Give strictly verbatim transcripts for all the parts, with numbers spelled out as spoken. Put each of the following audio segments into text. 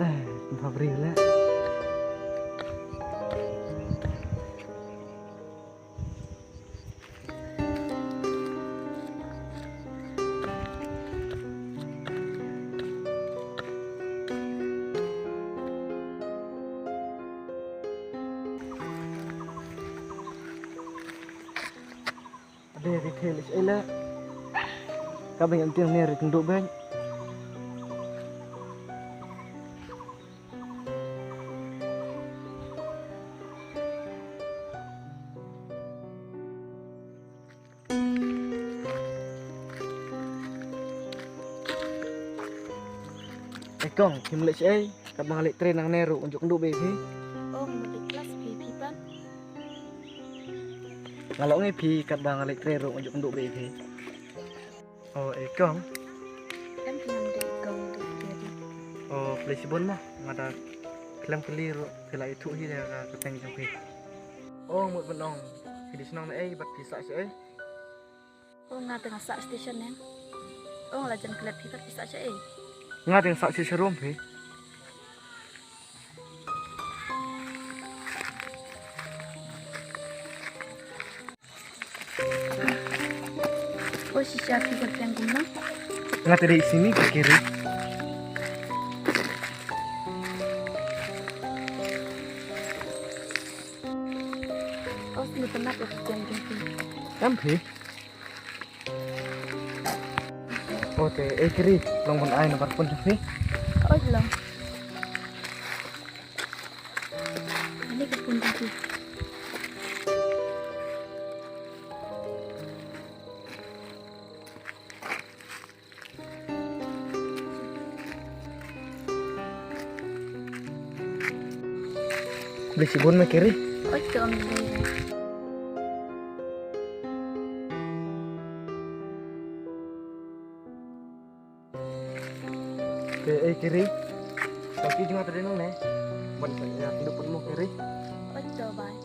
Te, bha briew leh. Ade, ri thei leh ei leh. Ka beng em tiang ne ri kynduh beng. Ei kong, phim leh ei, katba nga leit trei nangne ruh, un ju kynduh bha ïa phi. Oh, nga leit klas phi, phi pat. Nga la ong ïa phi katba nga leit trei ruh, un ju kynduh bha ïa phi. Oh, ei kong. Em, phi ngam dei kong, dei kong. Oh, khublei shibun mo, nga da khlem kylli ruh phi la ïathuh hi da ka kyrteng jong phi. Oh, mut ban ong, phi dei shnong na ei bad phi sah shaei? Oh, nga te nga sah station ne. Oh, nga la jan klet phi bad phi sah shaei? Nga te nga sah sha room phi. Oh, shisha phi kyrteng kumno? Nga te dei Simi, ka Kiri. Oh, Simi, pynap ïa ka kyrteng jong phi. Em phi? Oh, te, eh, Kiri, long ban ai number phone jong phi. Oh, long. Ani ka phone jong phi. Khublei shibun mo Kiri. Oi, to, ong dei. Te, eh, Kiri. Tang ki jong nga te dei nangne. Ban ïa kynduh pat mo Kiri. Oi, to, bye.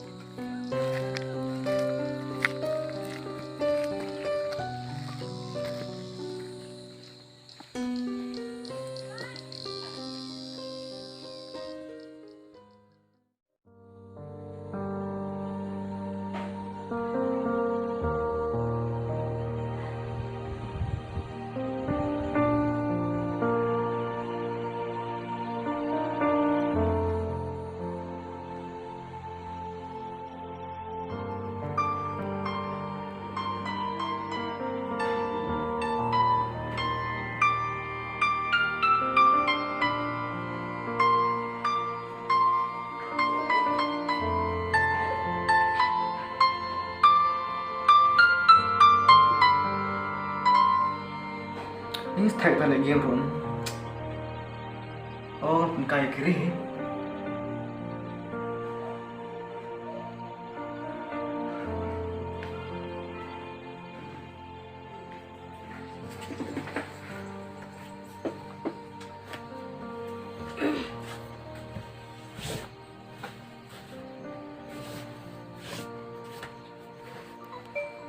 Ni stek ta le gin run. Oh, kai kiri.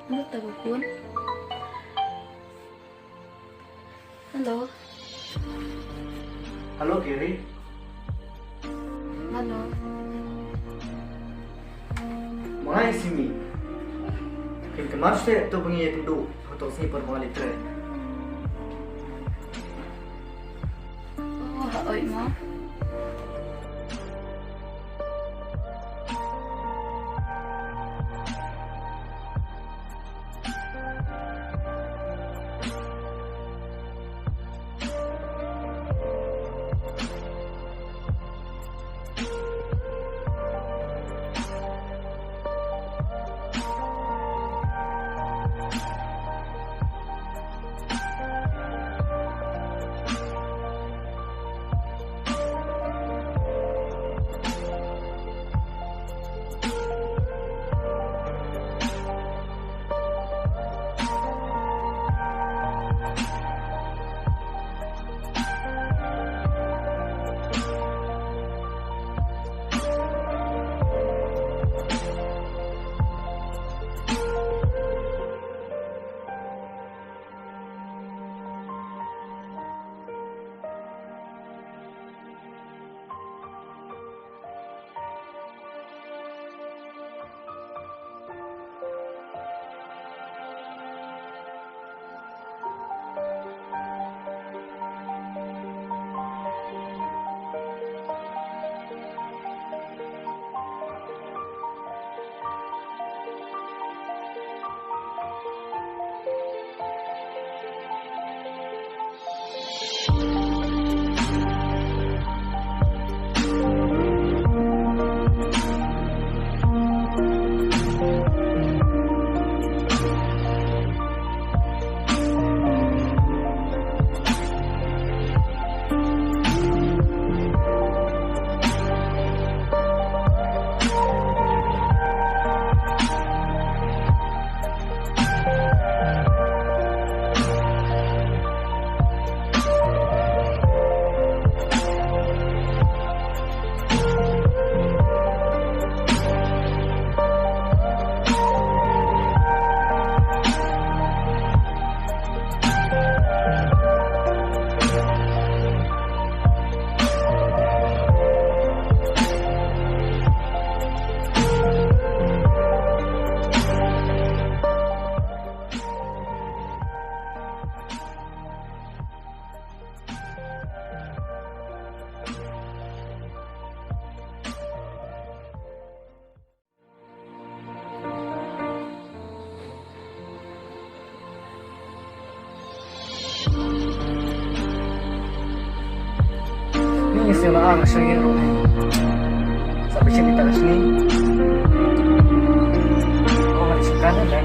Ano ta ba phone? Hello. Hello, Kiri. Hello. Nga i Simi. Phin kynmaw seh to ba ngi ïakynduh ha kato ka sngi por ba nga leit trei? Oh, ha oi mo. Ïa la ang sha ngi ruh hi. Sa bishit ita ka sngi. Oh, hari Sengkran ne.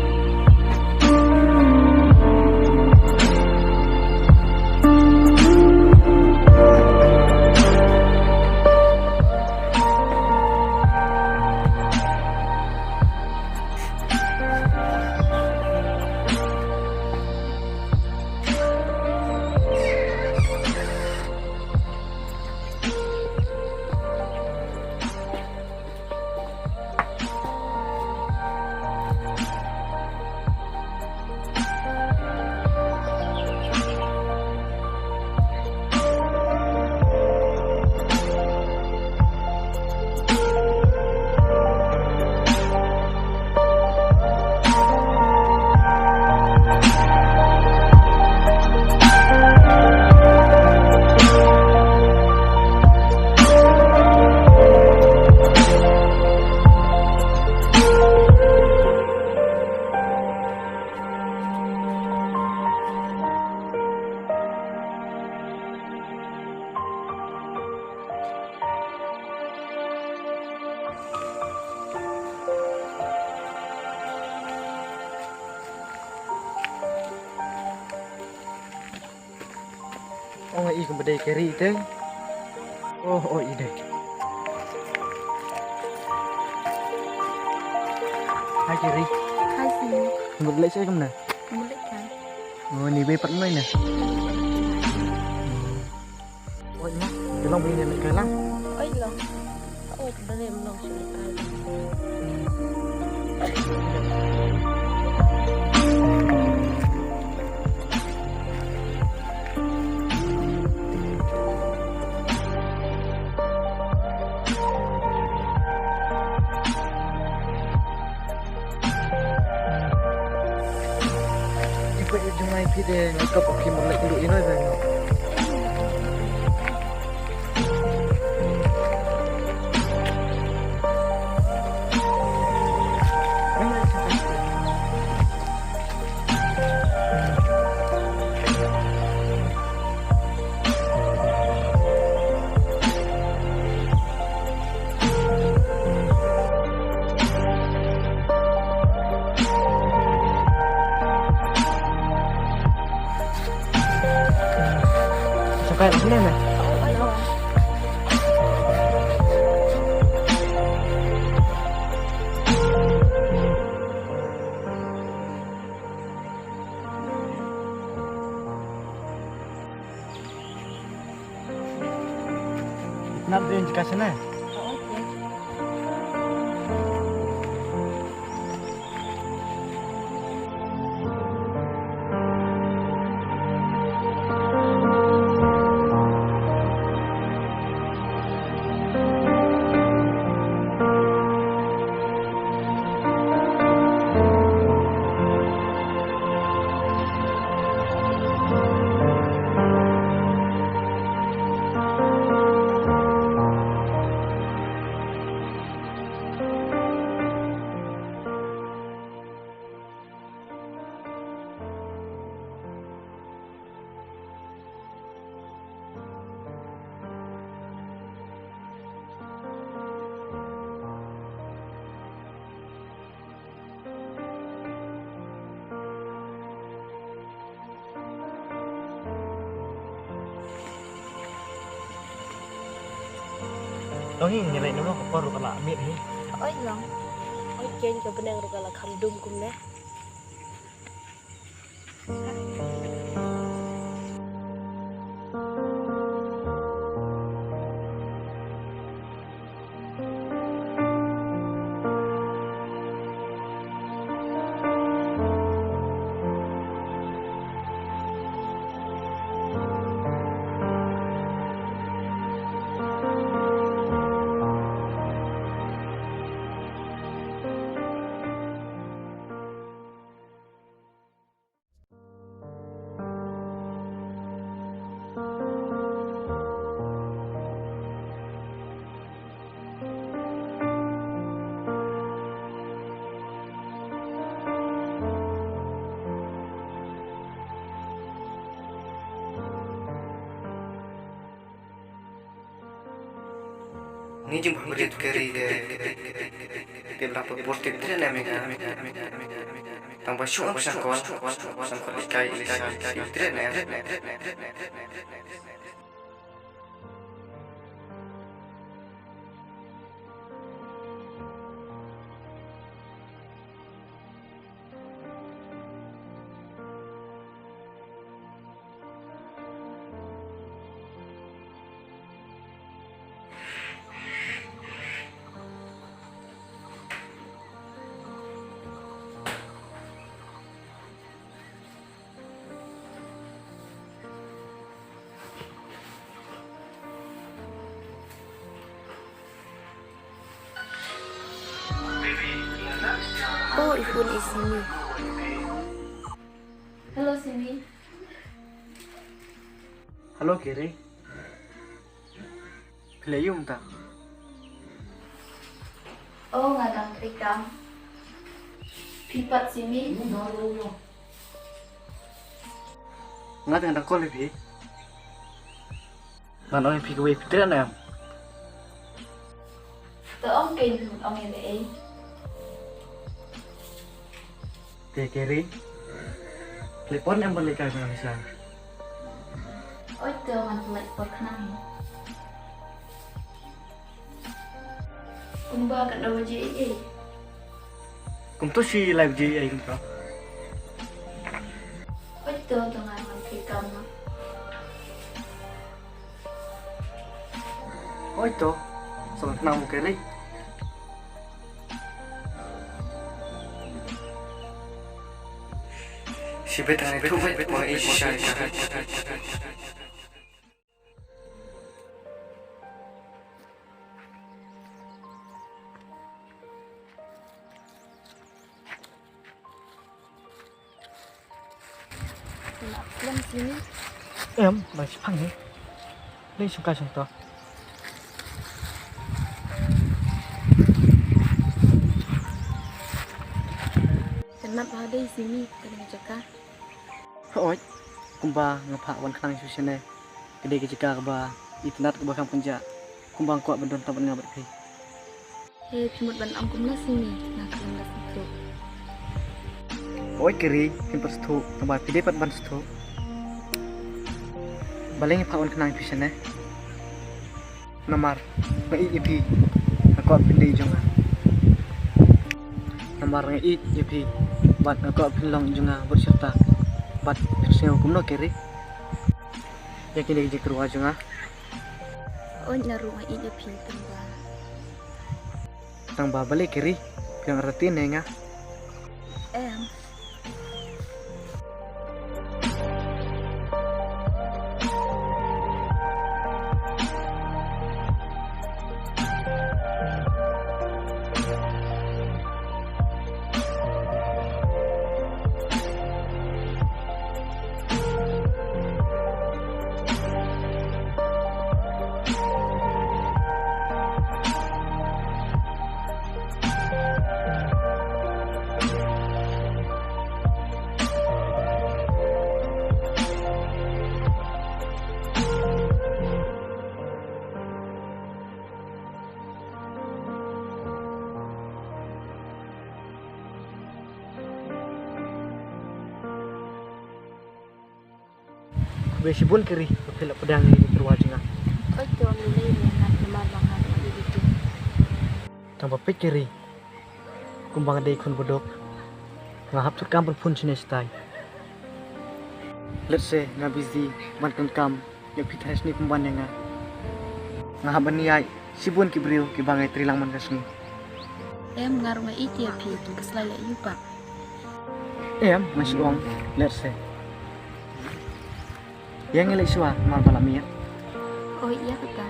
Ong i kumba dei ka ri te. Oh, oh, i dei. Hai, Keri. Hai, Sini. Mut lek sa kumne? Mut lek kan? Oh, ni bei pat noi ne. Oi, ma, ka long bini ne ka lang. Oi, long. Oi, ka dei long sini. Ipa jumai pide ngakap oki mulai dulu ino iba. Sakai lah sini meh. Nap din jika sini. Dong hi, ngi leit noh ka por ruh ka la miet hi. Oi long. Oi, keiñ ka bneng ruh ka la kham dum kumne. Ngi jingpyrkhat kari te. Te bla pyrkhat te tre ne me ka. Tang ba shu ba sha kol. Sam kol ikai ilisha tre ne. Oh, i phone i Simi. Hello, Simi. Hello, Kiri. Phi la ïoh mynta? Oh, nga dang trei kam. Phi pat Simi? Nga te nga dang call ïa phi. Ngan ong ïa phi kawei, phi treh ne em? To ong kein, ong ïa lei. Te Kiri, leit por ne em ban leit kai khnang sha? Oi to, ngan leit por khnang. Kumba katno baje eiei? Kumto shi lai baje eiei kumto. Oi to, to ngan wan phi kam ma. Oi to, sa wan khnang mo Kiri. Shi bet hangne thu bet mo i shisha. Lam sini. Em, ba shipang ni. Lei shongkai shongto. Kenap ha dei sini, ka dei jaka. Hooid, kumba nga phah wan khnang shuh shane. Ka dei ka jaka kaba itynnat kaba kham pynjah. Kumba nga kwah ban don tang bad nga bad phi. He, phi mut ban ong kumno Simi, nga khlem da sngewthuh. Hooid Kiri, phim pat sngewthuh, tangba phi dei pat ban sngewthuh. Balei nga phah wan khnang phi shane? Namar nga ïeit ïa phi, nga kwah phin dei jong nga. Namar nga ïeit ïa phi, bad nga kwah phin long jong nga bad shata. Bad phin sngew kumno Kiri? Ïa kine ki jingtyrwa jong nga. Oi, nga ruh nga ïeit ïa phi tangba. Tangba balei Kiri, phi dang artatien ïa nga? Em. Khublei shibun Kiri, ba phi la pdiang ïa ka jingtyrwa jong nga. Oi to, ym lei lei, namar ba nga ruh nga ïeit ïa phi. Tang ba peit Kiri, kumba nga dei khun baduk, nga hap thut kam ban phone shane shatai. Lehse nga busy ban pyndonkam ïa phi tang shisien pynban ïa nga. Nga hap ban ïaid shibun ki briew kiba nga ïatrei lang man ka sngi. Em, nga ruh nga ïeit ïa phi, to khuslai leh ïa u pat. Em, nga shu ong, lehse. Ïa ngi leit shuwa, namar ba la miet. Oh, ïa kata.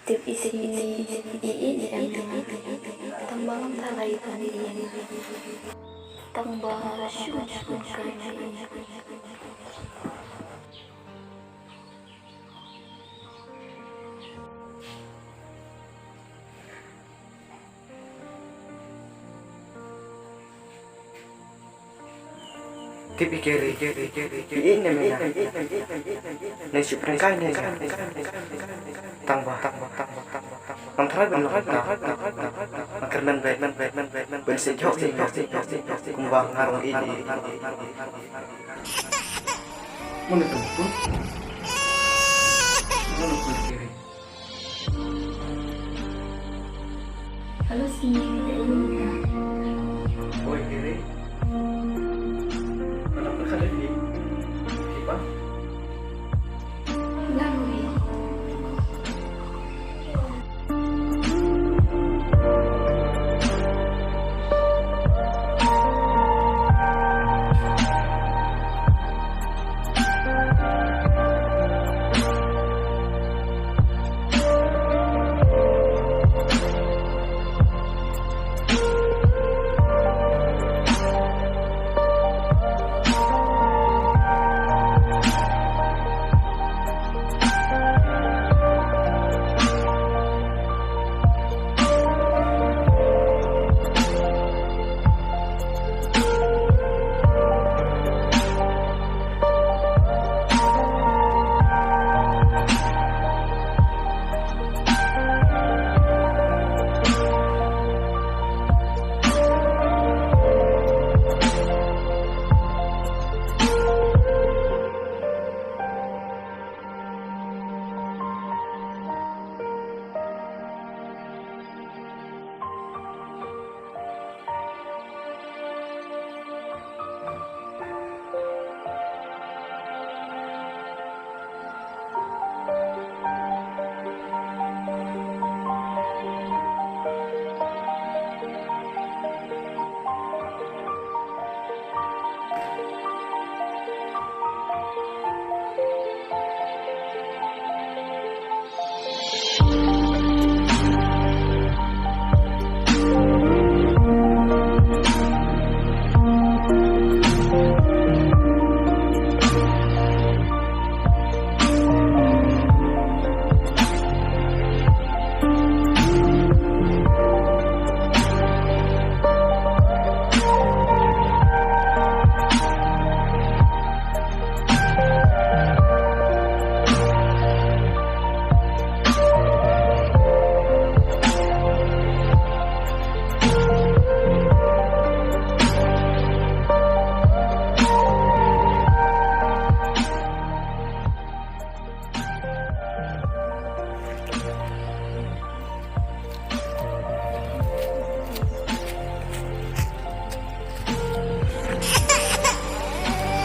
Tip i sngi i ïeit ne em ïa nga. Tang ba ngam tharai than ïa nga. Tang ba shu shu kai ïa nga. Tip i Keri, i ïeit ne em ïa nga. Nang shu pyrshang kai ne em ïa nga. Tang ba, tang ba, tang ba, tang ba, tang ba. Ngam tharai ban long kumta. Nga kyrmen beit, men beit, men beit, men beit. Ban shu jok ïa nga. Kumba nga ruh ïeit ïa. Mano tu? Mano tu Keri? Hello, Sini. Oi, Keri. Mana ka dei ni? Kipa? Ngan wi.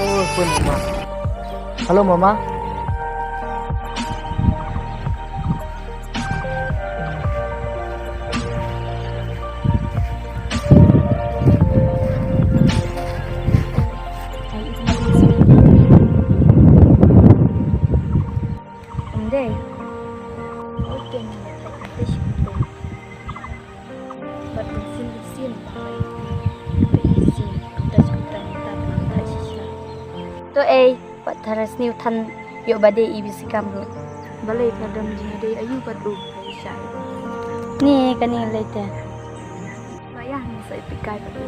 Oh, phone mama. Hello, mama. Ym dei. Oi, ken ïa thait ïa thait shu pynlong. Bad bun sien bun sien ba oi. Ba i sien kumta shu kumta mynta ba ngam thait shisha. To ei, wat tharai sniew than ïoh ba dei i Bisikam ruh. Balei pha dam jingïadei aïu bad u pha ïa shai? Ni kane lei te. Ba ïa ngin sa ïa peit kai bad u.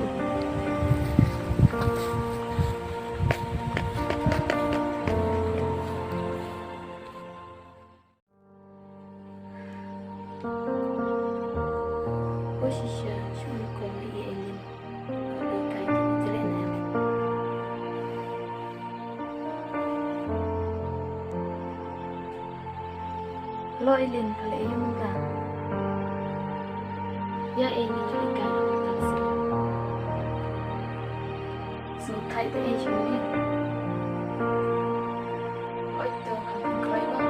Ko shisha, shu wan kong ïa i Eileen. Ka dei kai jingïatreilang. Lo Eileen, pha leh aïu mynta? Ïa, ei ngi ju leit kai noh tang sien. Sngewthuh te ei shu ïa. Oi to, ka pynkroi ba.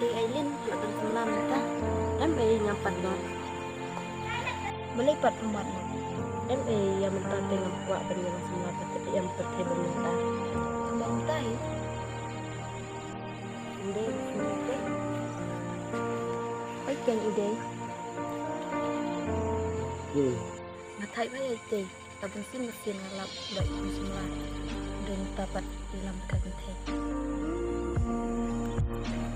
Ei Eileen, la dang tymlam ta. Te ngam kwah ban ïa la samla pat te em pat te ban mynta. Mynta hi. Inde, inde. Ai ken ide. Hmm. Nga thait ba ïa ite. Ta ban sim ba sim nga lap ba i kum samla. Dei mynta pat i lam ka kynthei.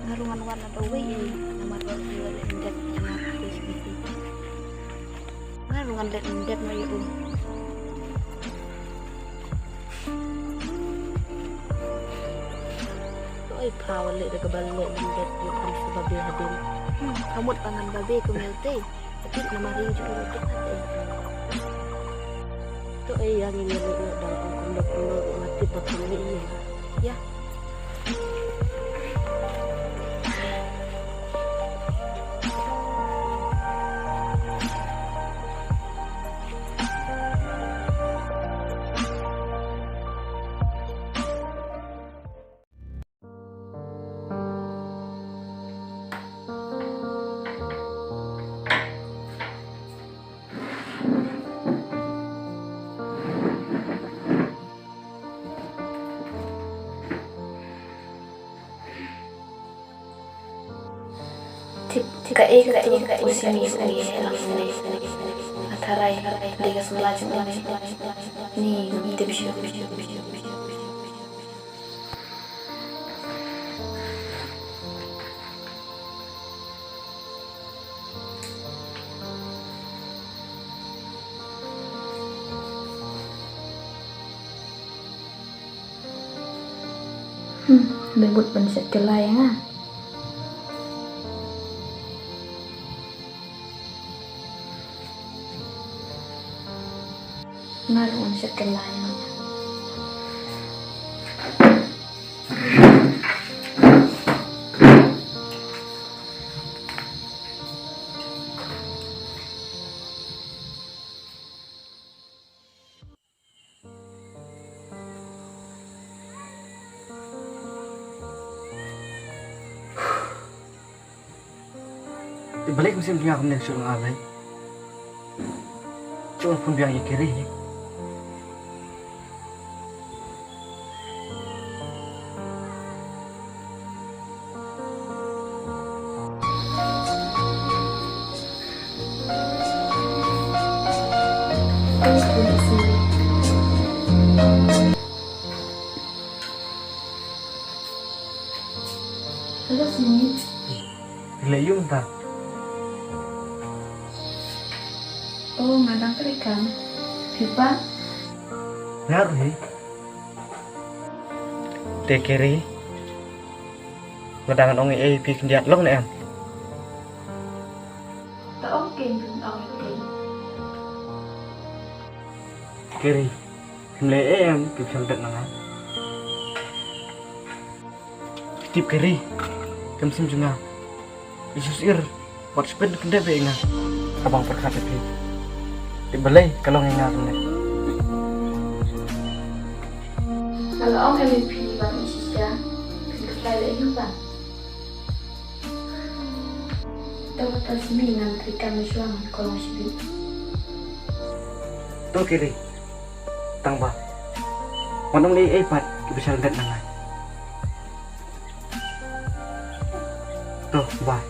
Nga ruh ngan wan na da wei ei namar ba ki la leh dep ïa nga ka kynthei. Nga ruh ngan leh dep ma ïa u. To ai pha wa leh da kaba leh dep ïa u kam sa babe hadien. Hmm, ka mut ba ngan babe kum ïa ute. Tip namar ïa u jong u tip hati. To ei ïa ngi ngi leh ngi dang ong kumno kumno nga tip ba kumno ïa. Ïa. Tip, tip, kaei kaei u Simi u ïa lang ne. Nga tharai dei ka samla jong u ne. Ni ngam tip shuh. Hmm, ba bud ban shet kylla ïa nga. Nga ruh ngan shet kylla ïa nga. Te balei kum sim jingïa kumne shuh nga balei. Shuh phone biang ïa Kiri. Hello, Simi. Phi leh aïu mynta? Oh, nga dang trei kam. Phi pat? Nga ruh hi. Te Kiri. Nga dang ong ei ei phi khyndiat long ne em? Ta ong ken phi ong ei ei. Kiri. Phim leh ei em, phi pynshah bet na nga. Tip Kiri, kam sim jong nga. Isus ir, wat spin kynde be nga. Ka bang pyrkhat phi. Tip balei ka long ïa nga kynde. Ka la ong M V P bang i shisha. Phi khlai leh ïa u bang. To, to Simi ngan trei kam shuwa ngan kol shibit. To Kiri. Tang ba. Wan ong lei ei pat ki bishar gat na nga. To, bye.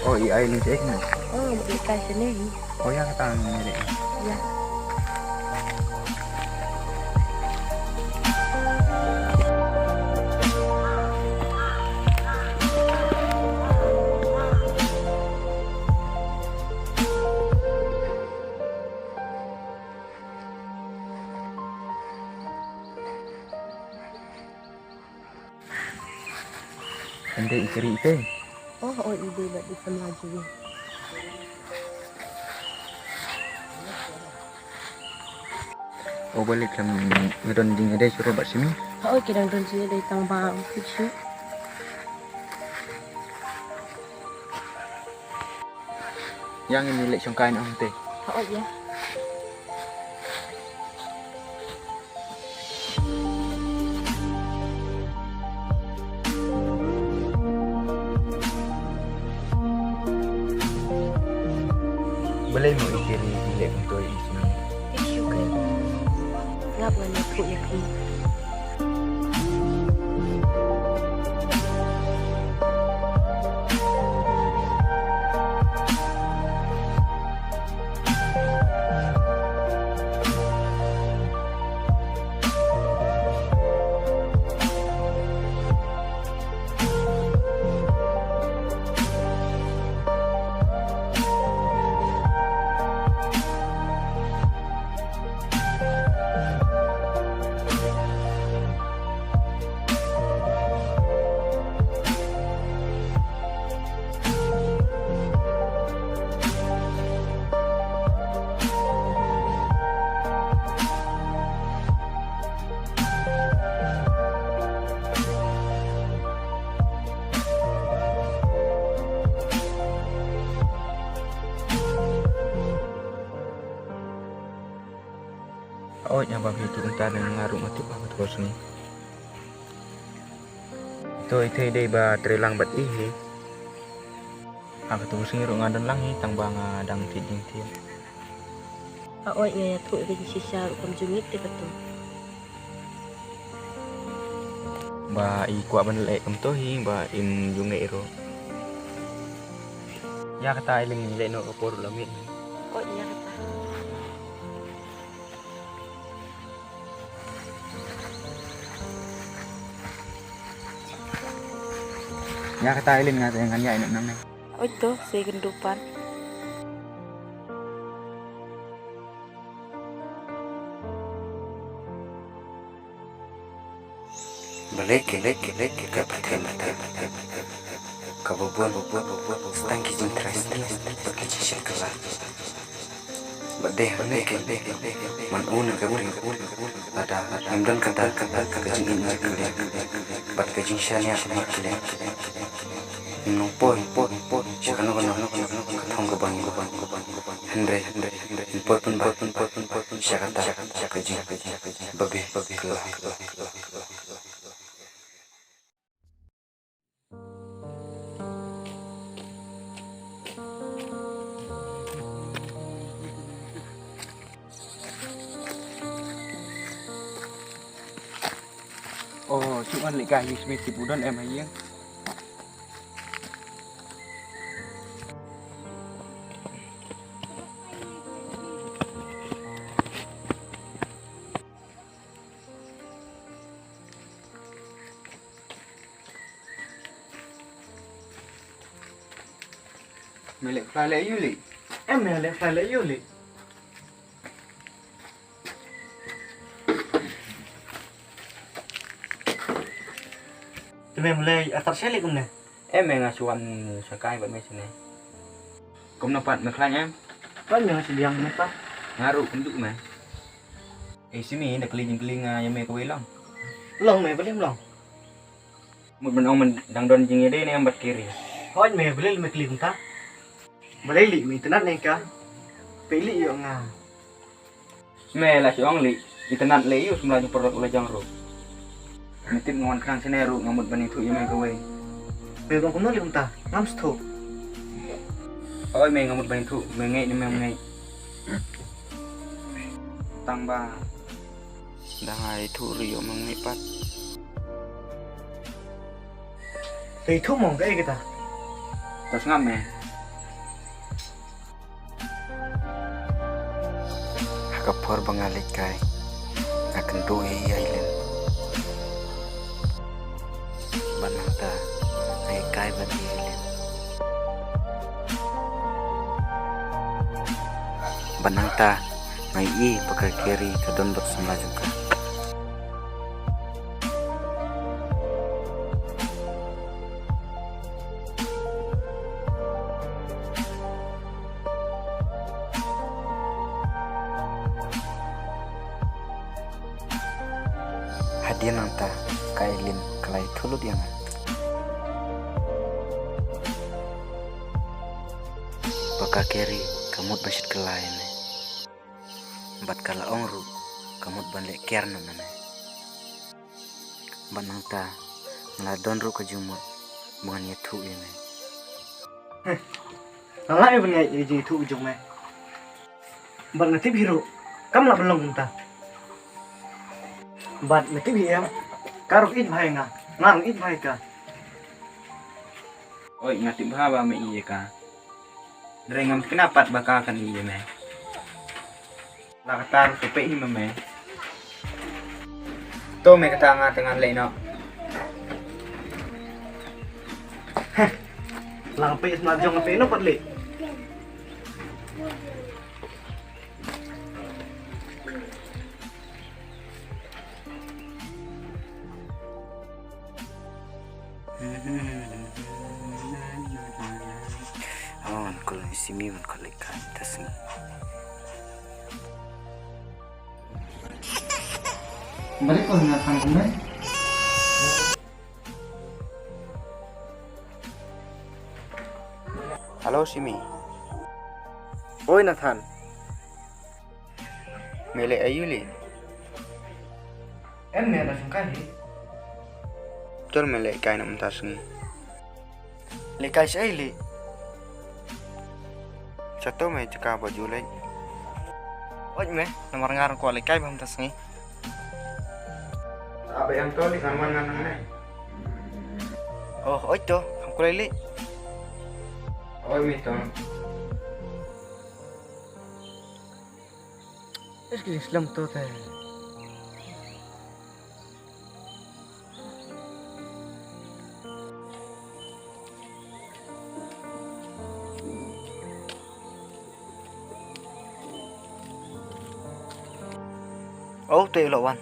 Oh, i ai lynti ek na. Oh, mut lynti shane hi. Oh, ïa kata ngi re. Ïa. Ynda i kri ite. Oh, oh, i dei bad i samla jong i. Oh, balei khlem don jingïadei shuh bad Simi? Oh, ki dang don jingïadei tang ba ym fit shuh. Ïa ngin ïa leit shongkai noh hangtei. Hooid ïa. Balei mo i Kiri i leh kumto ïa i Simi? Ïa shuh. Ngap ngan ïathuh ïa phi. Hooid, haba phi ïathuh kumta ne nga ruh nga tip ha kato ka sngi. To i thei dei ba trei lang bad i hi. Ha kato ka sngi ruh nga don lang hi tang ba nga dang thied jingthied. Hooid, nga ïathuh ïa ka jingshisha ruh kam ju ngeit te kato. Ba i kwah ban leh kumto hi ba im ju ngeit ruh. Ïa kata i Ling, leh noh ka por ruh la miet. Hooid, ïa kata. Ïa kata i Ling, nga te ngan ïaid noh nangne. Hooid to, sa ïakynduh pat. Balei, balei, balei ka pateng, pateng, pateng, pateng kaba bun, bun, bun, bun, bun tang ki jingthrang, thrang, thrang bad ki jingshah kylla. Bad dei hangne, dei hangne man u ne ka briew lada ngim don kata, kata ka jingïeit markylliang bad ka jingshaniah markylliang. Ngim nang poi, poi, poi sha kano kano ka thong kaba ngi, kaba ngi, kaba ngi. Hynrei, hynrei, hynrei ngin poi pynbha, poi pynbha, poi pynbha sha kata ka jing, ka jing babe, babe kylla. Oh, shu wan leit kai ïa i Simi, tip u don em ha ïing. Me leh khlaiñ leh ïew leh. Em, me leh khlaiñ leh ïew leh. Te me leh atar sha leh kumne. Em, me nga shu wan sha kai bad me shane. Kumno pat me khlaiñ em? Khlaiñ me nga shu biang me pat. Nga ruh kumjuh me. Ei Simi, da kylli jingkylli nga ïa me kawei long. Long me, balei em long? Mut ban ong me dang don jingïadei ne em bad Kiri? Hooid me, balei me kylli kumta? Balei leh me itynnad ne ka? Peit leh ïoh nga. Me la shu ong leh itynnad leh ïoh, samla jong paralok u la jong ruh. Me tip nga wan khnang shane ruh nga mut ban ïathuh ïa me kawei. Me ong kumno leh kumta? Ngam sngewthuh. Hooid me, nga mut ban ïathuh, me ngeit ne mem ngeit? Tang ba da nga ïathuh ruh ïoh me ngeit pat. Te ïathuh mo, kaei kata? To sngap me. Ha ka por ba nga leit kai, nga kynduh ïa i Aileen. Bad nangta nga ïa kai bad i Aileen. Bad nangta nga ïohi ba ka Kiri ka don bad samla jong ka. Hadien nangta ka Aileen ka la ïathuh lut ïa nga ba Ka Keri ka mut ba shit kylla ïa me. Bad ka la ong ruh ka mut ban leh care noh na me. Bad nangta nga la don ruh ka jingmut ba ngan ïathuh ïa me. Nga lah ïa ban ïa jingïathuh jong me. Bad nga tip hi ruh kam lah ban long kumta. Bad nga tip hi em, ka ruh ïeit bha ïa nga, nga ruh ïeit bha ïa ka. Oi, nga tip bha ba me ïeit ïa ka. Hynrei ngam kynmaw pat ba ka kan ïeit ïa me. La kata ruh to peit hi ma me. To me, kata nga te ngan leh noh. Heh. La nga peit sngap jong nga peit noh pat leh. Oh, ngan call ïa Simi, ngan call ïa ka mynta sngi. Balik ko na kan kumne. Hello, Simi. Oi, Nathan. Me leh aïu leh? Em, me la shongkai hi. Tol me lehkai na mynta sngi. Lehkai shaei leh? Sha to me jaka ba ju leh. Oi me, namar nga ruh kwah lehkai ba mynta sngi. Abe ang tol di kan wan ngan nang ne. Oh, oi to, ham kulai leh. Oi me to. Ish, ki slem to te. Oh, te lo wan.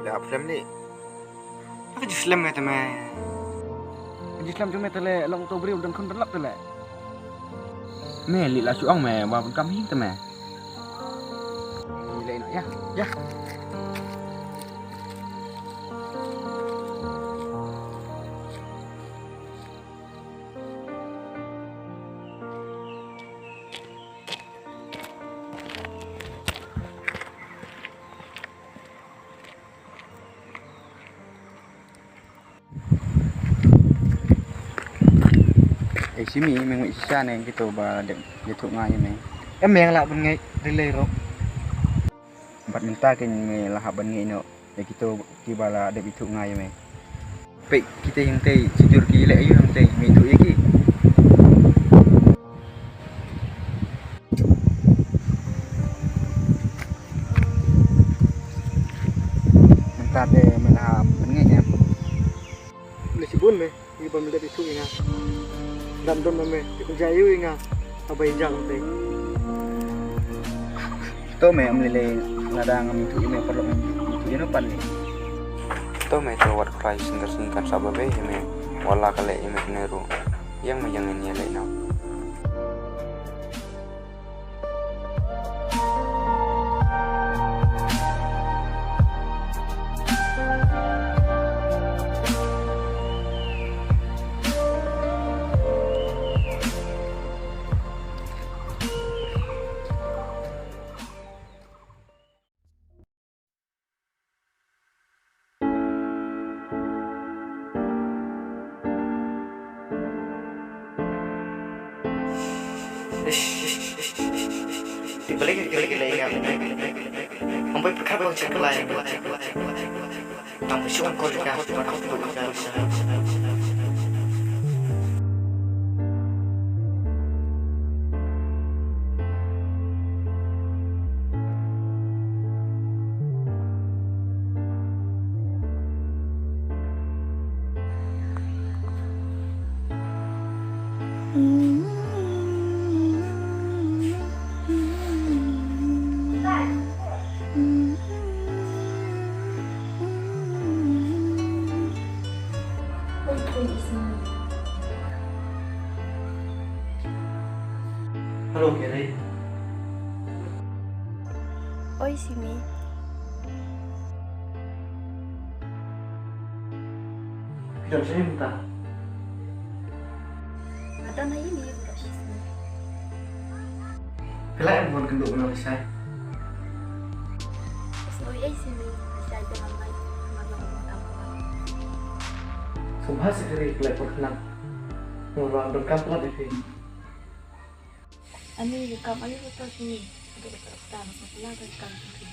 Le ap slem ni. Ka jislem me te me. Ka jislem jong me te le long to briew dang khun dang lap te le. Me li la shu ong me ba ban kam hi te me. Ni le no ya. Ya. Ei Simi, me ngeit shisha ne kito ba dep ïathuh nga ïa me? Em, me nga lah ban ngeit, dei lei ruh. Bad mynta kein me lah ban ngeit noh ïa kito kiba la dep ïathuh nga ïa me. Peit kita hangtei, shu jur ki leh aïu hangtei, me ïathuh ïa ki. Mynta te me la pynngeit em? Leh shibun me, ngi bym dep ïathuh ïa nga. Dang don ma me, te pynjah ïa nga. Haba ïa jang te. To me, ym lei lei lada ngam ïathuh ïa me, paralok, ïathuh ïa no pat lei. To me, to wat khlaiñ, sngi ka sngi kan sah ba beh ïa me. Wat la ka leh ïa me ne ruh. Ïeng me ïeng, ngin ïa leh noh. Te balei, balei, balei nga, balei? Ong bai pyrkhat ba ong check line. Tang ba shu ong call ka, ba ong call ka. Hello, Kiri. Oi, Simi. Don shisha mynta. Nga don ha ïing ïa u doh shisha. Phi la em bun kynduh bynriew lashai. Sngewbha ei sini lashai te lam lai. Sngewbha Sikari phi la pyrkhat. Nga ruh donkam palat ïa phi. Ani ka kam ayu ka to sini. Ka to ka ta na sa pula ka kam sini.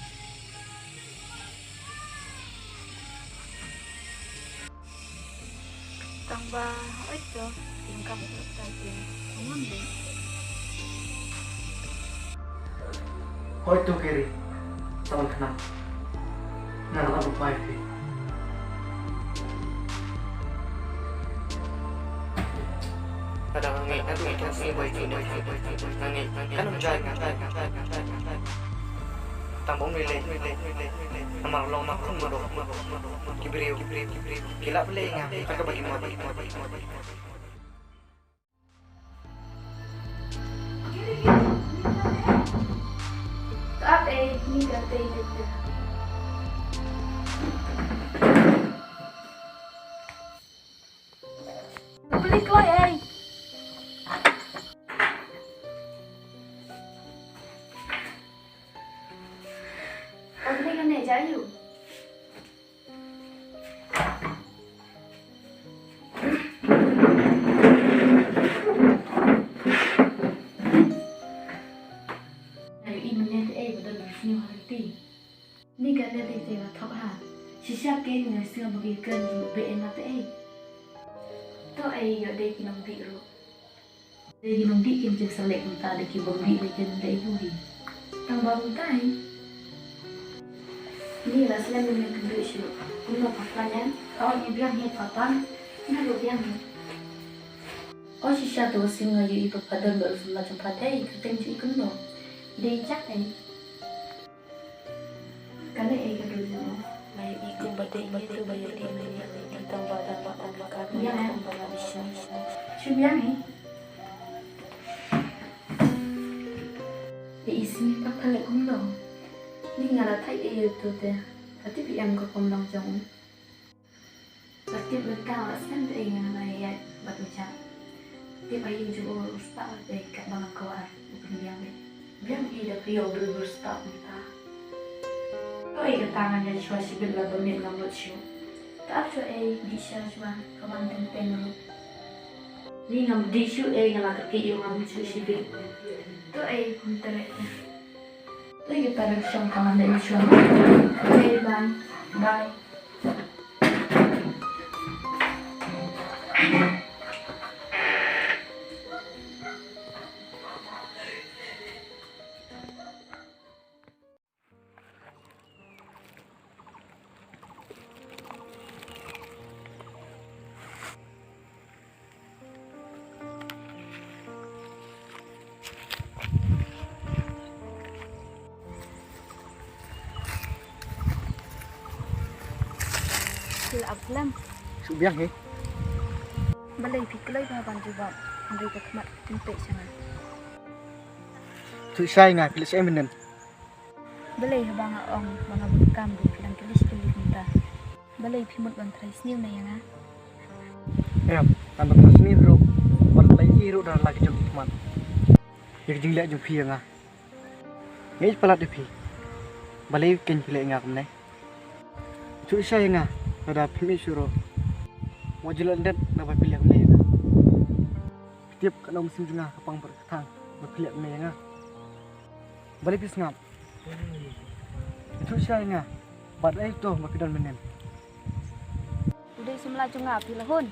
Tang ba oi to, kin kam ka ta sini. Amun de. Oi to Kiri. Tang kena. Nga la ap bai phi. Kadang ngi adu ikan si bai tu ngi kan um jai ngan. Tang bom ni le. Namar long mak khun mudok. Ki briew ki la pele nga kan ka bagi mot. Ka ap ei ni ka tei jut ka. Peli kloi ei. Peli ka ne jayu. Ayu i mynne te ei ba don ba sniew ha lynti. Ni ka lynti te nga thok ha. Shisha ke nga sngew ba ki kren ruh be en ma te ei. To ei ïoh dei ki nongdih ruh. Dei ki nongdih kin jin sa leh kumta dei ki bym dih lei kin leh ïa u hi. Tang ba kumta hi. Ni la slem mynne kynduh shuh. Kumno pha khlaiñ em? Ka ong ngi biang hi pha pan. Nga ruh biang hi. O shisha to sing nga ïohi ba pha don ba u samla jong pha dei ka teng jong i kumno. Dei jak ei. Kane ei ka dei jong nga. Ba ïohi kumba dei ïa to ba ïohi ïa to tang ba tang ba tang ba ka biang em. Kumba la bishni. Shu biang hi. Te i sini pat pha leh kumno? Ni nga la thait ei ïa to te. Pha tip i em ka kumno jong u. Nga tip mynta la snem te ei nga la ïaid bad u Jack. Tip ha ïing jong u u spah te ei katba nga kwah u pynbiang beit. Biang i da phi ïa u briew u spah mynta. To ei kata ngan ïaid shuwa shibit lada miet ngam lut shuh. Te ap shuwa ei dih sha shuwa ka wan teng teng ruh. Ni ngam dih shuh ei nga la kyrkieh ïa u ngam dih shuh shibit. To ei kum treh. Te kita dah shong kawan dah isu. Okay, bye. Bye. Sila Ablam. Shu biang hi. Balei phi kloi bha ban jubab? Hynrei ka khmat pynpeit sha nga. Thu shai nga phi leh shai mynnin. Balei haba nga ong ba nga bun kam ruh phi dang kylli kylli mynta? Balei phi mut ban trai sniew na ïa nga? Em, ngan ban trai sniew ruh. Ban trai i ruh da la ki jong ki khmat. Ïa ki jingleh jong phi ïa nga. Nga ïeit palat ïa phi. Balei kein phi leh ïa nga kumne? Shu sha ïa nga lada phim ïeit shuh ruh. Wat ju leh lyndet naba phi leh kumne ïa nga. Phi tip katno mynsiem jong nga ka pang bad ka thang ba phi leh kumne ïa nga. Balei phi sngap? Shu sha ïa nga. Bad ei to ba phi don mynnin. U dei samla jong nga phi la hun.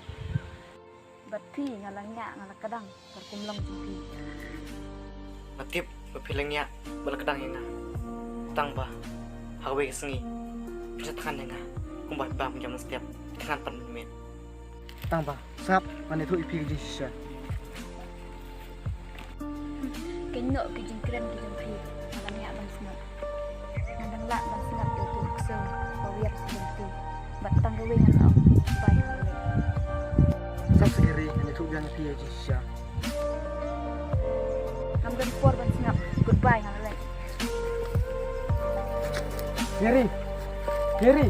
Bad phi nga la ngiah nga la kdang ka kum long jong phi. Nga tip ba phi la ngiah ba la kdang ïa nga. Tang ba ha kawei ka sngi phi sa thngan ïa nga kumba phi bam ïa nga step phi thngan pat mynmiet. Tang ba sngap ngan ïathuh ïa phi ka jingshisha. Kein noh ki jingkren ki jong phi. Nga dang ïa ban sngap. Nga dang lah ban sngap ïa uto u ksew ba wiar sha lynti. Bad tang kawei ngan ong bye ha lei. Sngap Sikari, ngan ïathuh biang ïa phi ïa ka jingshisha. Ngam don por ban sngap. Goodbye ha lei. Kiri. Kiri.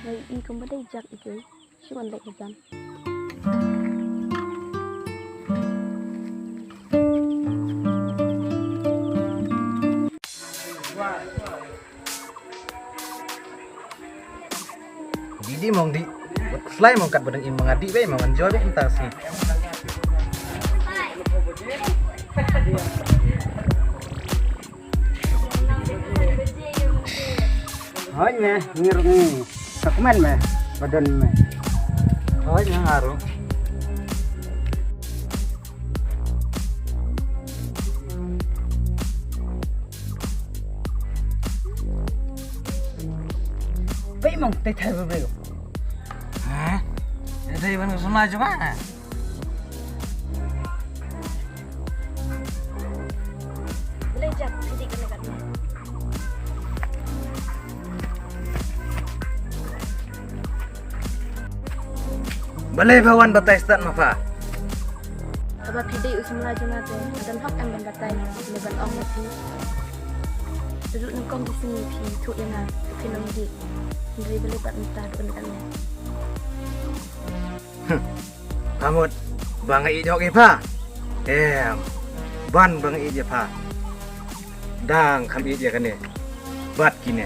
Ai, i kumba dei jak i dei. Shu wan leh ka jam. Di di mong di. Slai mong kat badang im mong adi be mong enjoy be entar si. Hoi me, ngir ngi. Sakmen me, badon me. Hoi me haru. Bai mong te thai bai. Ha? Te thai ban sona juga. Balei ba wan batai stad ma pha? Haba phi dei u samla jong nga te, don hok em ban batai ne ban ong ma phi? Ruh nyngkong ki sngi phi thuh ïa nga, phi nang dih. Hynrei balei pat mynta ruh ym dei. Pha mut ba nga ïeit ïa pha? Em, ban ba nga ïeit ïa pha. Dang kham ïeit ïa kane bad kine.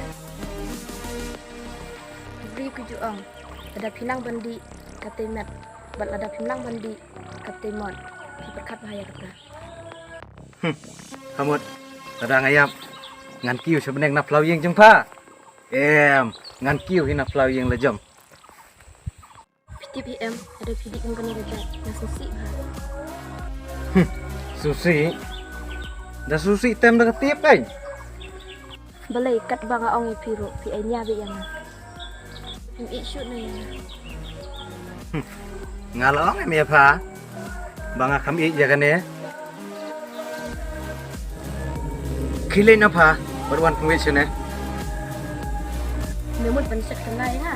Ri ku ju ong, lada phi nang ban dih, katei met, bad lada phim nang ban dih, katei mot. Phi pyrkhat bha ïa kata. Pha mut, lada nga ïap, ngan kiew sha bneng na phlaw ïing jong pha. Em, ngan kiew hi na phlaw ïing la jong. Phi tip hi em, lada phi dih kum kane ka jait, nga sngewsih bha. Sngewsih? Da sngewsih tem da ka tip kan? Balei katba nga ong ïa phi ruh, phi ai nia beit ïa nga. Phim ïeit shuh na ïa nga. Nga la ong em ïa pha ba nga kham ïeit ïa kane. Khie leit noh pha, bad wan pynwit shane. Me mut ban sek tynai nga.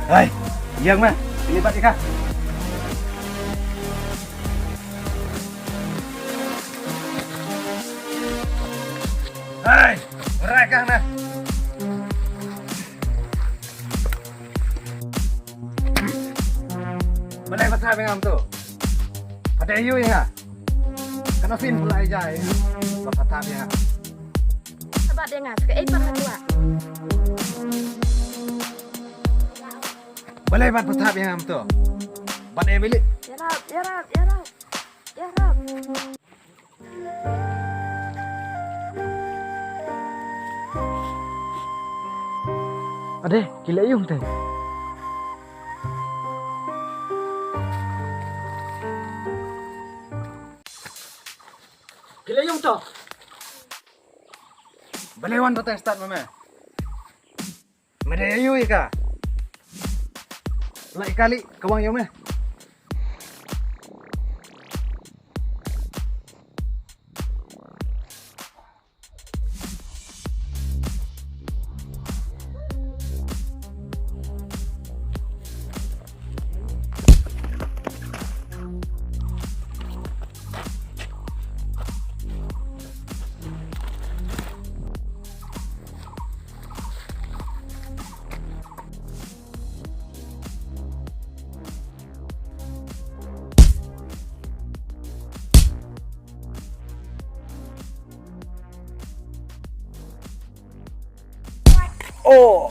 Hai, ïeng ma, khie leit bad ïa ka. Hai, rai ka na. Balei pha thap ïa nga to? Pha dei ïa nga. Kano sien pulai jai ba pha thap ïa nga. Sabat ïa nga, ka ei pat na tua. Balei bat pha thap ïa nga to? Bat ei bilik. Ïarap, ïarap, ïarap. Ïarap. Ade, ki leh ïung te. Ki leh ïung to. Balei wan batai stad ma me. Me dei aïu ïa ka? Lah ïa kali ka wang ïa me. Oh.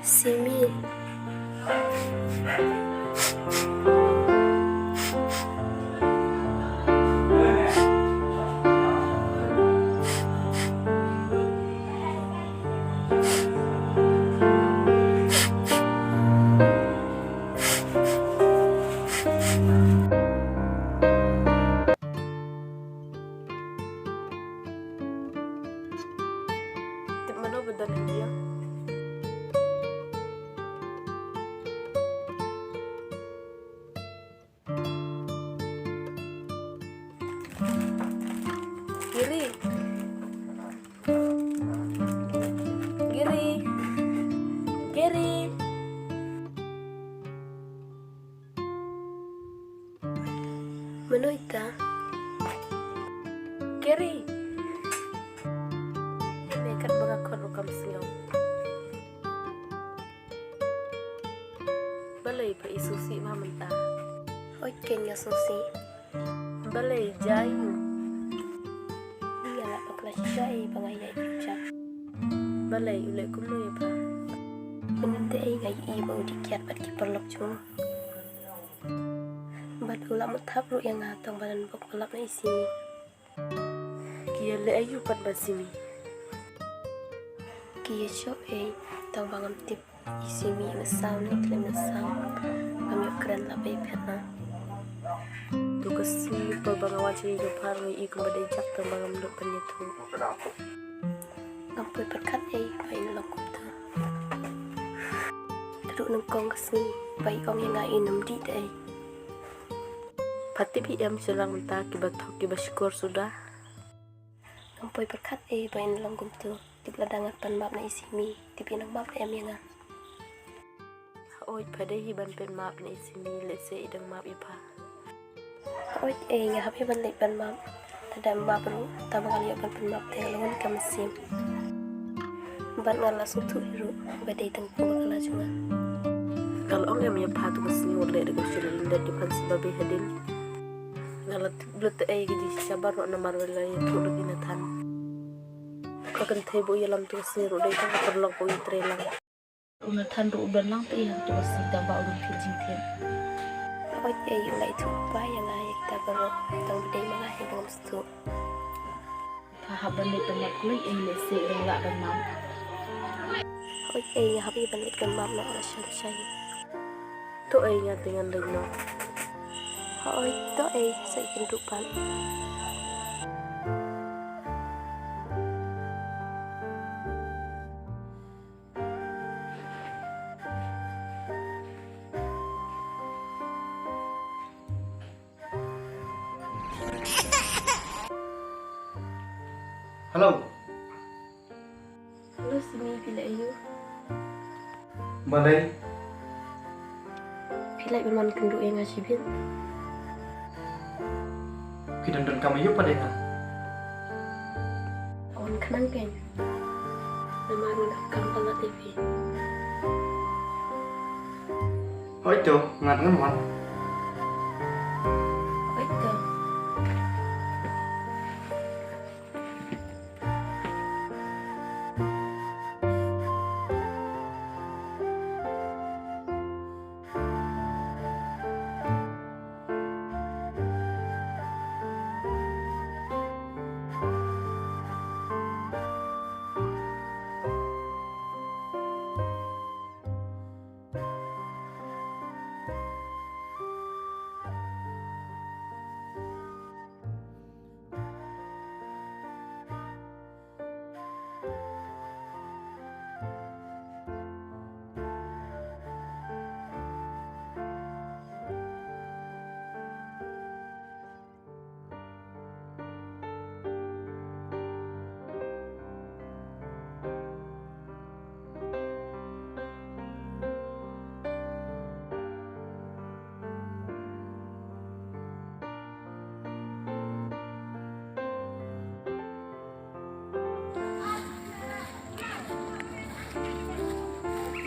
Simi. Tip mano ba don hangne? Giri. Giri. Giri. Mano ita? Giri. Ine katba nga khot ruh kam sngew. Balei pha isngewsih bha mynta? Hooid keiñ nga sngewsih. Balei jia aïu? Nga lah bakla shisha ei ba nga ïaid pyrshah. Balei u leh kumno ïa pha? Mynta ei nga ïohi ba u dih kiad bad ki paralok jong u. Bad u lah mut thap ruh ïa nga tang ba don bok ba lap na i Simi. Ki ïaleh aïu pat bad Simi? Ki ïashoh ei tang ba ngam tip. I Simi i messaw ne khlem messaw. Ngam ïoh kren lap ei phet na. To ka sngi por ba nga wan sha ïing jong pha ruh i kumba dei jak tang ba ngam nud ban ïathuh. Ngam poi pyrkhat ei ba in long kumta. Ruh nyngkong ka sngi ba i ong ïa nga in ym dih da ei. Pha tip hi em shuwa mynta kiba thok kiba shukor suda. Ngam poi pyrkhat ei ba in long kumta. Tip lada nga pan map na i Simi, tip in nang map da em ïa nga. Hooid pha dei hi ban pynmap na i Simi, lehse i dang map ïa pha. Hooid ei nga hap hi ban leit pan map. Lada em map ruh tang ba nga la ïoh ban pynmap te nga la wan ka mynsiem. Bad nga la sngewthuh hi ruh ba dei tang phi bakla jong nga. Nga la ong em ïa pha to ka sngi wat leh da ka shu lyndet ïa pha sha babe hadien. Nga la tip bluit ei ka jingshisha baroh namar ba la ïathuh lut ïa u Nathan. Ka kynthei ba u ïalam to ka sngi ruh dei tang ka paralok ba u ïatrei lang. U Nathan ruh u don lang phi hangto ka sngi tang ba u don phi jingthied. Hooid ei u la ïathuh bha ïa nga ïa kita baroh tang ba dei ma nga hi ba ngam sngewthuh. Pha hap ban leit ban map kloi ei lehse i dang lah ban map. Hooid ei nga hap ei ban leit ban map noh lashai lashai. To ei nga te ngan leit noh. Hooid to ei sa ïakynduh pat. Hello. Hello Simi, phi leh aïu? Balei? Phi leh ban wan kynduh ïa nga shibit? Phi don donkam aïu pat ïa nga? Wan khnang keiñ. Namar nga donkam palat ïa phi. Hooid to, ngan ngan wan. Hooid to.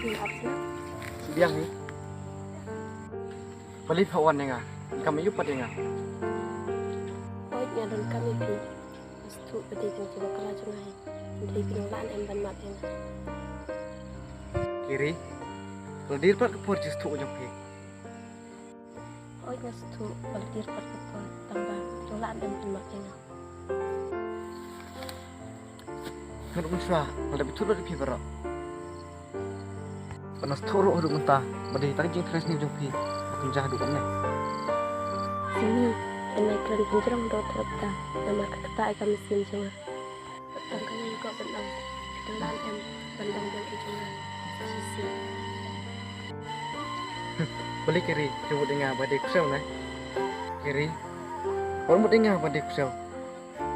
Ngin ap sna. Biang hi. Balei phi wan ïa nga? Kam ïa u pat ïa nga. Hooid, nga donkam ïa phi. Nga sngewthuh ba dei ka jingbakla jong nga hi. Hynrei phi nang lah ne em ban map ïa nga? Kiri, la dier pat ka por jingsngewthuh jong phi. Hooid, nga sngewthuh ba la dier pat ka por, tang ba phi nang lah ne em ban map ïa nga? Nga ruh mynshuwa nga la dep ïathuh lut ïa phi baroh. Bad nga sngewthuh ruh haduh mynta ba dei tang ka jingtrei sniew jong phi ba pynjah haduh katne. Simi, nga kren pynjrong haduh katta katta namar ka kata ïa ka mynsiem jong nga. Bad tang kawei nga kwah ban ong, phi nang lah ne em ban long jong phi jong nga sa shisien? Balei Kiri, phi mut ïa nga ba dei ksew ne? Kiri, wat mut ïa nga ba dei ksew.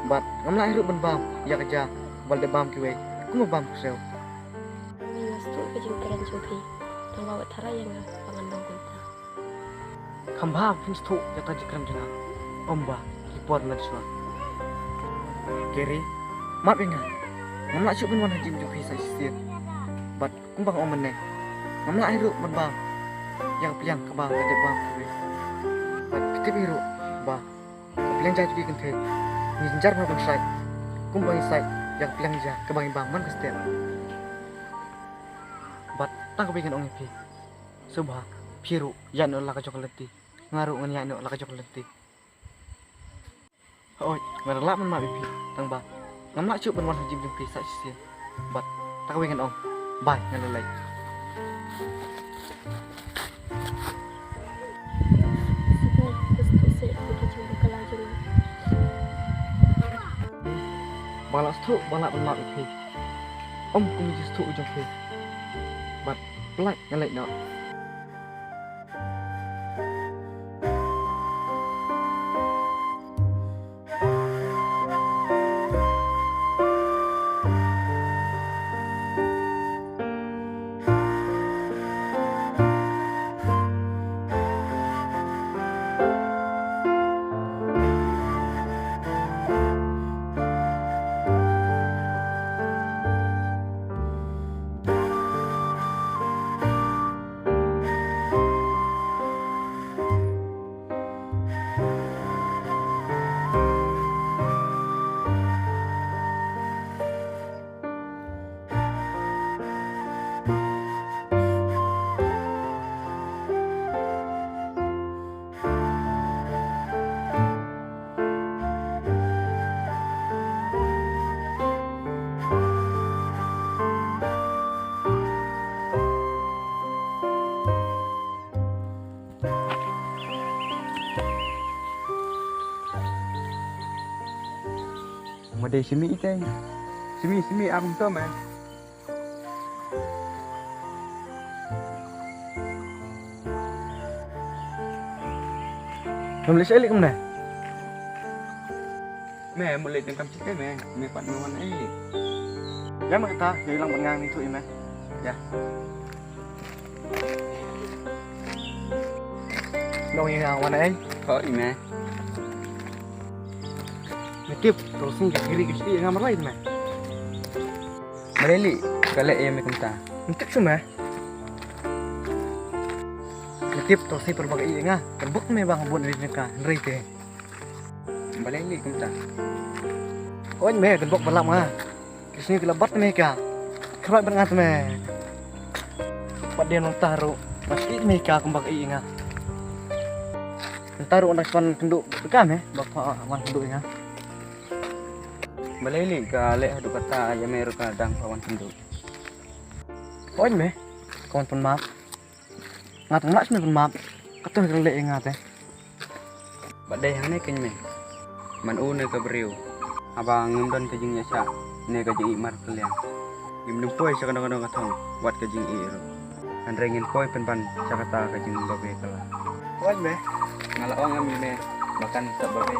Bad ngam lah hi ruh ban bam ïa ka ja ba la dep bam kiwei kumba bam ksew. Nga sngewthuh ka jingkren jong phi, tang ba wat tharai ïa nga ba ngan long kumta. Kham bha phin sngewthuh ïa kata ka jingkren jong nga, ym ba ki por mynshuwa. Kiri, map ïa nga. Ngam lah shuh ban wan ha jingim jong phi sa shisien. Bad kumba nga ong mynne, ngam lah hi ruh ban bam ïa ka pliang kaba la dep bam kiwei. Bad phi tip hi ruh ba ka pliang ja jong ki kynthei ngi jynjar bha ban sait kumba ngi sait ïa ka pliang ja kaba ngi bam man ka step. Bad tang kaba ngan ong ïa phi, sngewbha phi ruh ïaid noh la ka jong ka lynti, nga ruh ngan ïaid noh la ka jong ka lynti. Hooid, nga la lah ban map ïa phi, tang ba ngam lah shuh ban wan ha jingim jong phi sa shisien. Bad tang kawei ngan ong, bye, nga la leit. Sngewbha, nga sngewthuh seh ïa ka jingbakla jong nga. Ba nga la sngewthuh ba nga lah ban map ïa phi, ym kum ka jingsngewthuh jong phi. Bad pynlait, nga leit noh. Ma dei Simi ite. Simi, Simi, ap kumto me. Ngam leh sha leh kumne. Me, mo leh tang kam chite me. Me pat me wan ei. Ya ma kata, ya lang ban ngang ni tu me. Ya. Nong ïa nga wan ei. Ko i me. Me tip, to sing ka kiri ka shi nga marai me. Balei li ka leh ïa me kumta? Me tip shu me. Me tip to sing per bak i nga. Kan buk me bang bun ri ka ri te. Balei li kumta? Oi me kan buk balap nga. Ki sngi ki la bat me ka. Khroi ban ngat me. Pat dei nong taru. Mas i me ka kumba i nga. Taru nang span kendu ka me. Bak wan kendu nga. Balei li ka leh haduh kata ïa me ruh ka dang pa wan kendu. Oi me. Ka wan pynmap. Nga tang lah shu me pynmap. Kato ka leh ïa nga te. Ba dei hangne kein me. Man u ne ka briew. Haba ngim don ka jingïasyah ne ka jingïohi markylliang. Ngim dum poi sha kano kano ka thong wat ka jingïohi ruh. Hynrei ngin poi pynban sha kata ka jingbabe kylla. Wan me. Nga la ong em ïa me ba kan sa babe.